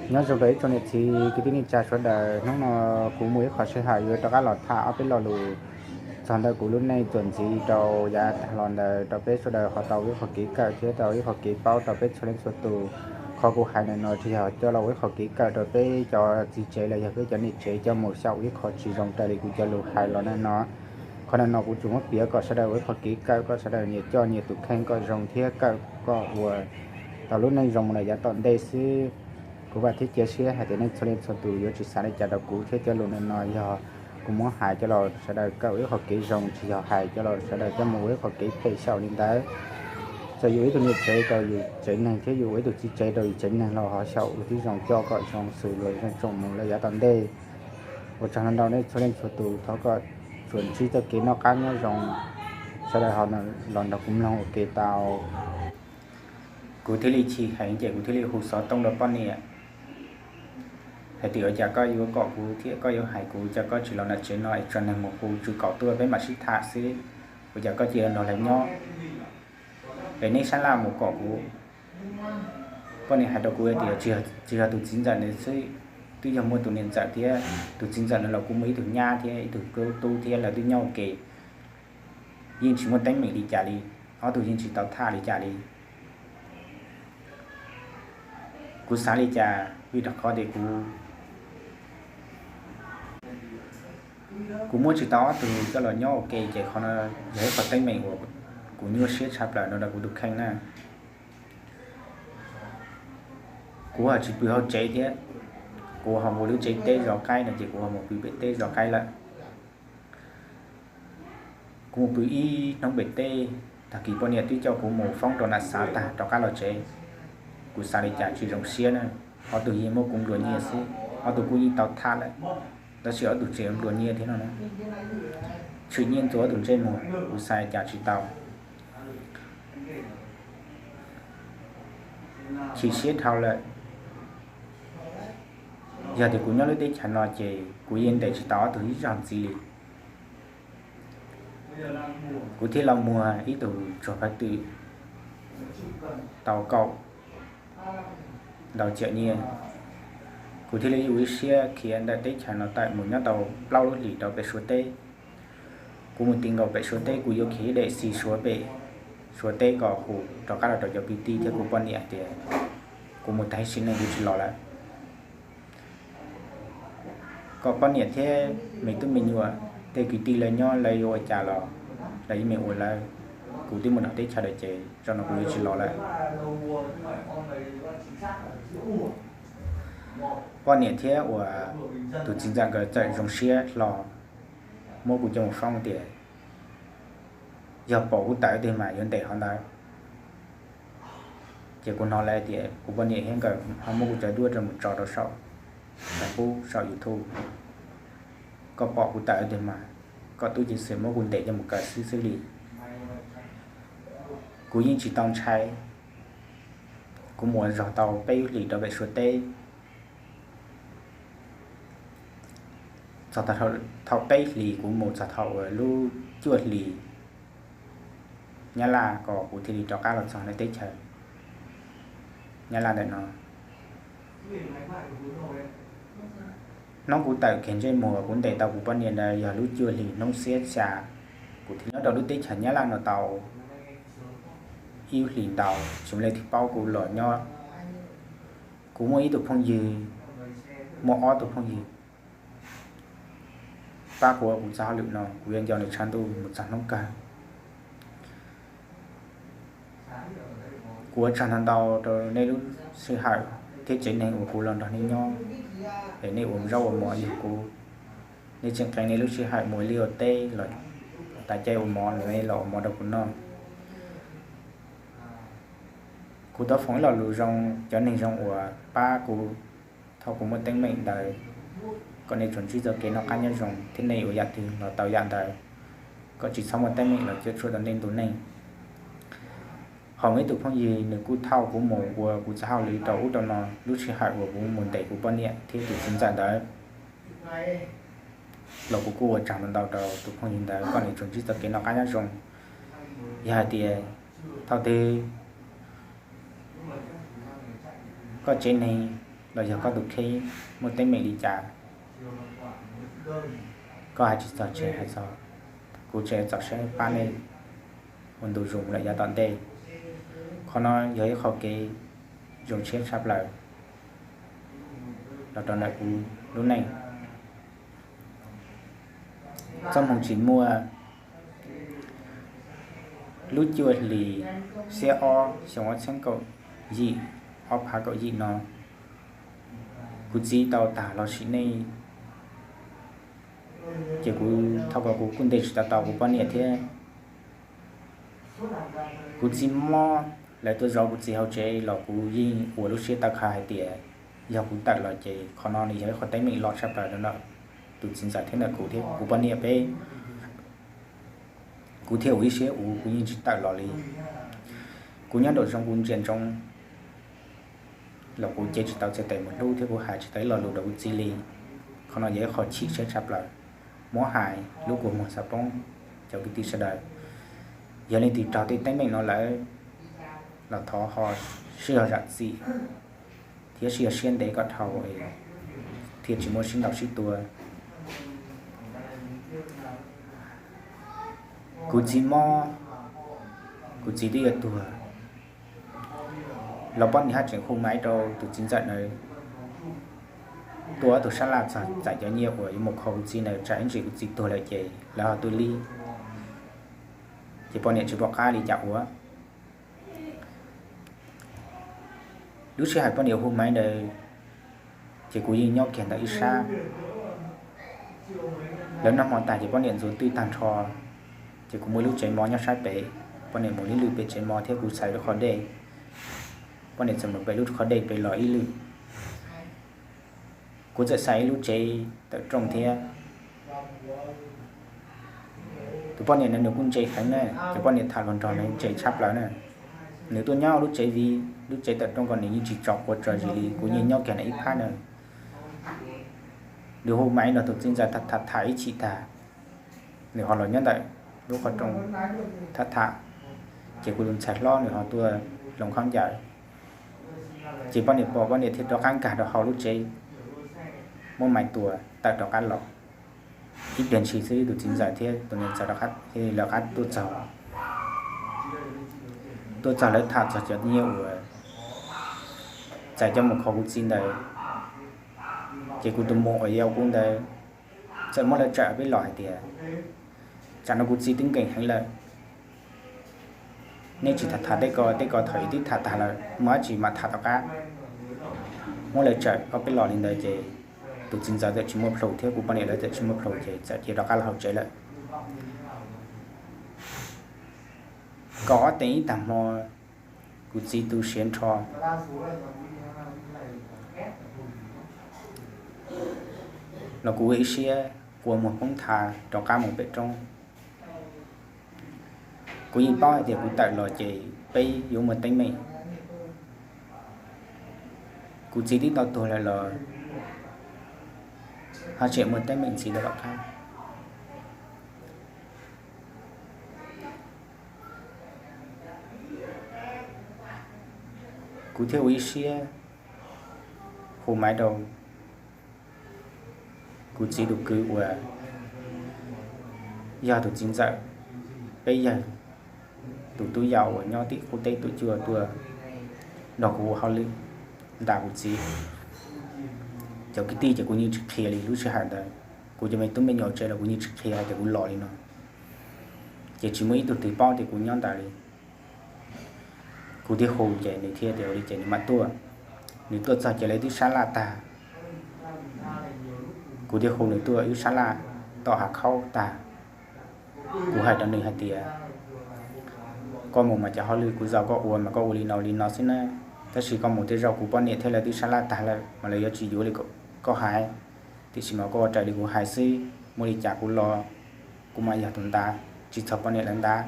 Nyob zoo rau ib tsoom niam txiv kwv tij neej tsa sawv daws, hnub no kuv muaj ib qho sij hawm yuav rov qab los tham ob peb lo lus txog ntawm kuv lub neej txuas ntxiv rau yav tag los ntawd rau peb sawv daws ho tau ua ib qho kev kawm thiab tau ua ib qho kev paub rau peb txhua leej txhua tus. Qhov kuv hais ntawm no tsis yog coj los ua ib qho kev kawm rau peb cov txiv tsev los yog peb cov niam tsev coj mus xyaum ua ib qho tsis zoo raws li kuv cov lus hais los ntawm no. Qhov ntawm no kuv tsuas muab piav kom sawv daws ua ib qho kev kawm, kom sawv daws nyias coj nyias tus kheej kom zoo thiab kawm kom ua tau lub neej zoo mus lawm yav tom ntej xwb. Kuv vam thiab cia siab hais tias nej txhua leej txhua tus yuav tsis xav li cas rau kuv thiab cov lus ntawm no yog kuv muab hais coj los sawv daws kawm ua ib qho kev zoo, tsis yog hais coj los sawv daws coj mus ua ib qho kev phem xyaum li ntawd. Txawm yus ua ib tug niam tsev rau yus tsev neeg thiab yus ua ib tug txiv tsev rau yus tsev neeg los ho xyaum ua tib zoo coj kom zoo xws luag zoo tsoom mus lawm yav tom ntej. Ua tsaug ntau ntau nej txhua leej txhua tus, thov kom tsuas ntsib txoj kev noj qab nyob zoo, sawv daws ho los nrog kuv mloog ua ke tau. Kuv thiaj li chim heev ces kuv thiaj li hu xov tooj rau poj niam hais tias ua cas koj yuav kom kuv thiab koj yuav hais kuv, cas koj tsis los nram tsev no es tso neeg mus hu tswv kaum tuaj peb mam sib tham xwb, ua cas koj cia li nrog lawv nyob es neb sab laj mus kom kuv. Poj niam hais rau kuv tias tsis yog tus txiv ntxawm ntawd xwb, twb yog muaj tus niam ntxawm thiab, tus txiv ntxawm ntawd los kuj muaj ib tug nyab thiab ib tug tub thiab, lawv twb nyob ua ke, yeej tsis muaj teeb meem li cas li, ob tug yeej tsis tau tham li cas li. Kuv xav li cas? Vim rau qhov tias kuv, kuv muab tsis tau ob tug coj los nyob ua ke ces qhov no yog ib qho teeb meem uas kuv nyuaj siab tshaj plaws no rau kuv tus kheej na. Kuv ho tsis pw hauv tsev thiab, kuv ho mus lub tsev teb zov qaib no ces kuv ho mus pw pem teb zov qaib lawm. Kuv mus pw ib hnub pem teb, tag kis poj niam twb coj kuv mus foob rau nram xav tag rov qab los tsev. Kuv xav li cas tsis zoo siab na, ob tug yeej muab kuv nplua nyiaj xwb, ob tug kuj yeej tau tham lawm, tab sis ob tug tseem nplua nyiaj thiab no na. Tshwm nyiaj ntxuav ob tug ntsej muag, kuv xav li cas tsis tau. Chim siab dhau lawm. Yog tias kuv nyob lub teb chaws no ces kuv yeej ntes tsis tau ob tug ib zaug ntxiv li. Kuv thiaj los muag ib tug tsuag pawg twm tau kaum ntau ciam nyiaj. Kuv thiaj li ua ib siab khiav ntawm teb chaws no tawm mus nyob tau plaub lub hlis rau pem Suav teb. Kuv mus ti nkaus pem Suav teb, kuv yuav khiav ib daim xis Suav pem Suav teb kom hu rov qab los rau cov kwv tij thiab kuv poj niam tias kuv mus tag sim neej kuv tsis los lawm. Kom poj niam thiab me tub me nyuam, tej kwv tij lawv nyob lawv yuav ua cas los lawv yeej me ua lawv. Kuv twb mus nram teb chaws lawm ces zaum no kuv yuav tsis los lawm. Poj niam thiab uas tus txiv ntxawm nkawd txawm zoo siab hlo muab kuv coj mus foob tias yog pom kuv tawm twg mas yuav ntes qhov ntawd. Ces kuv hnov lawv tias kuv poj niam thiab nkawd ho muab kuv cov duab rau mus tso rau saum, tso pub saum YouTube. Koj pom kuv tawm twg mas koj tub ceev xwm muab kuv ntes coj mus kaw xwb xwb li. Kuv yeej tsis tau ntshai. Kuv mus ua zog tau peb lub hlis rau pem Suav teb. Txog thaum peb hlis, kuv mus txog thaum uas lub cuaj hlis Nyab Laj kom kuv thiaj li rov qab los txog lawv teb chaws Nyab Laj ntawm no. Hnub kuv tawm kiag ntsej muag, kuv ntes tau kuv poj niam ntawd yog lub cuaj hlis hnub xiab xya. Kuv thiaj nyob rau lub teb chaws Nyab Laj no tau ib lub hlis ntau, tsis muaj leej twg paub kuv los nyob. Kuv muaj ib tug phooj ywg, muaj ob tug phooj ywg pab kuv ua kuv txoj hauj lwm no, kuv yuav nco nws tshav ntuj mus txog hnub kawg. Kuv ua tsaug ntau ntau rau nej lub sij hawm thiab tsev neeg uas kuv los nrog nej nyob, es nej ua zaub ua mov yug kuv. Nej tseem qee nej lub sij hawm mus ua liaj ua teb los tas caij ua mov los nej los ua mov rau kuv noj. Kuv tau foom ib lo lus zoo, cov neeg zoo uas pab kuv thaum kuv muaj teeb meem ntawd, kom nej tsuas ntsib txoj kev noj qab nyob zoo thiab nej ua yam twg los tau yam ntawd, kom tsis txhob muaj teeb meem los cuam tshuam tau nej ntu neej. Ho muaj ib tug phooj ywg nws kuj thauj kuv mus ua kuv txoj hauj lwm rau ub rau no, lub sij hawm uas kuv mus ntes kuv poj niam thiab tus txiv ntxawm ntawd los kuv kuj ua tsaug ntau ntau rau tus phooj ywg ntawd, kom nws tsuas ntsib txoj kev noj qab nyob zoo. Yog hais tias thaum twg koj tsev neeg los yog koj tus kheej muaj teeb meem li cas, koj hais tsis txog tsev hais txog kuv tsev txaus siab pab nej ua ntu zus lawm yav tom ntej. Qhov no yog ib qho kev zoo siab tshaj plaws los rau ntawm kuv lub neej. Txoj hmoo tsis muaj, lub cuaj hlis xiab ob xyoo ob txhiab kaum yim, ob phav kaum yim no, kuv txiv tau tag los sim neej, ces kuv thov kom kuv kuj ntes tsis tau tau kuv poj niam thiab. Kuv txiv mob, lawv tuaj zov kuv txiv hauv tsev los kuv yeej ua lub siab tawv qha hais tias yog kuv tawm los ces qhov no nws yog ib qho teeb meem loj tshaj plaws rau ntawm tus txiv ntxawm thiab ntawm kuv thiab kuv poj niam peb. Kuv thiaj ua ib siab uv, kuv yeej tsis tawm los li. Kuv nyob nraum zoov kuv ntsia ntsoov los kuv cev tsis tau txhais tes mus hlub thiab kuv hais tsis tau ib lo lus rau kuv txiv li. Qhov no yog ib qho chim siab tshaj plaws. Muab hais lub kua muag xav poob, cov kwv tij sawv daws, yog leej twg raug tej teeb meem no lawm los thov ho sib zog zam txim thiab sib zog siab ntev kom dhau thiaj tsis muaj sib ntaus sib tua. Kuv txiv mob, kuv txiv twb yuav tuag los poj niam haj tseem hu maiv rau tus txiv ntxawm ntawd, tua ob tug sab laj txog txais cov nyiaj uas yuav mus kho kuv txiv ntawd, tsam ib ntsis kuv txiv tuag lawm ces lawv ho tuaj lib, ces poj niam tsis pom qab li cas ua. Lub sij hawm poj niam hu maiv ntawd ces kuv yeej nyob kiag ntawm ib sab. Lawv noj hmo tag ces poj niam ntxuav twj tag nrho, ces kuv muaj ib lub tsev mov nyob sab pem, poj niam mus ib lwm pem tsev mov thiab kuv xaiv lub qhov dej, poj niam txawm mus pem lub qhov dej pem los ib lwm. Kuv txawm xaiv ib lub tsev tawm rooj thiab. Tus poj niam ntawd nws kuj ntse heev na, ces poj niam tham hluas nraug ntawd ntse tshaj plaws na. Nws tuaj nyob lub tsev viv, lub tsev tawm rooj ko nws yeej tsis tso quav tso zis li, kuv yeej nyob kiag ntawm ib phab na. Nws hu maiv nrog tus txiv ntxawm tham tham ib chim tag, nws ho los nyob ntawm lub qhov rooj tham tham, ces kuv tus ntxhais hlob nws ho tuaj hloov khaub ncaws, ces poj niam pom poj niam thiaj rov qab nkag rau hauv lub tsev, muab maiv tua tawm rov qab los. Ib pliag ntshis xwb tus txiv ntxawm thiab tus niam ntxawm lawv qab tuaj txog, tuaj txog lawv tham txog cov nyiaj uas txais coj mus kho kuv txiv ntawd, ces kuv tus muam uas yau kuv ntawd txawm muab lawv tsawm peb los hais tias, tsam no kuv txiv twb nkees heev lawm, nej tsis tham tham tej ko tej ko, thaum ub twb tham tag lawm, muaj dab tsi mam tham tom qab. Muab lawv tsawm ob peb los li ntawd ces tus txiv ntxawm txawm tsis muaj plhus thiab kuv poj niam lawv txawm tsis muaj plhus ces txawm cia rov qab los hauv tsev lawm. Kaum ob teev ib tag hmo, kuv txiv tu siav nrho los kuv ua ib siab kua muag poob nthav rov qab mus pem roob. Kuv yeej paub hais tias kuv tawm los ces peb yuav muaj teeb meem. Kuv txiv twb tau tuag lawm los ho tseem muaj teeb meem ntxiv rov qab. Kuv thiaj ua ib siab hu maiv rau kuv txiv tus kwv uas yog tus txiv ntxawm peb yawg tus tub yau uas nyob tim qub teb tuaj cuag tuaj nrog kuv ua hauj lwm ntas kuv txiv. Cov kwv tij ces kuv yeej tsis qhia li lub sij hawm ntawd, kuv cov me tub me nyuam tsev los kuv yeej tsis qhia hais tias kuv los li no, ces tsis muaj ib tug twg paub tias kuv nyob ntawd li. Kuv thiaj hu ces nws thiaj tias ua li ces nws mam tuaj. Nws tuaj txog ces lawv twb sab laj tag. Kuv thiaj hu nws tuaj wb sab laj tom hav khaub tag. Kuv hais rau nws hais tias, koj mus mas cov hauj lwm kuv zau koj ua mas koj ua li no li no xwb na, tab sis koj mus tej zaum kuv poj niam thiab lawv twb sab laj tag lawm mas lawv yuav tsis yuav li koj hais. Tiam sis mas koj ua raws li kuv hais xwb, muaj li cas kuv los kuv mas yog tus ntav, tsis txog poj niam lawv ntav.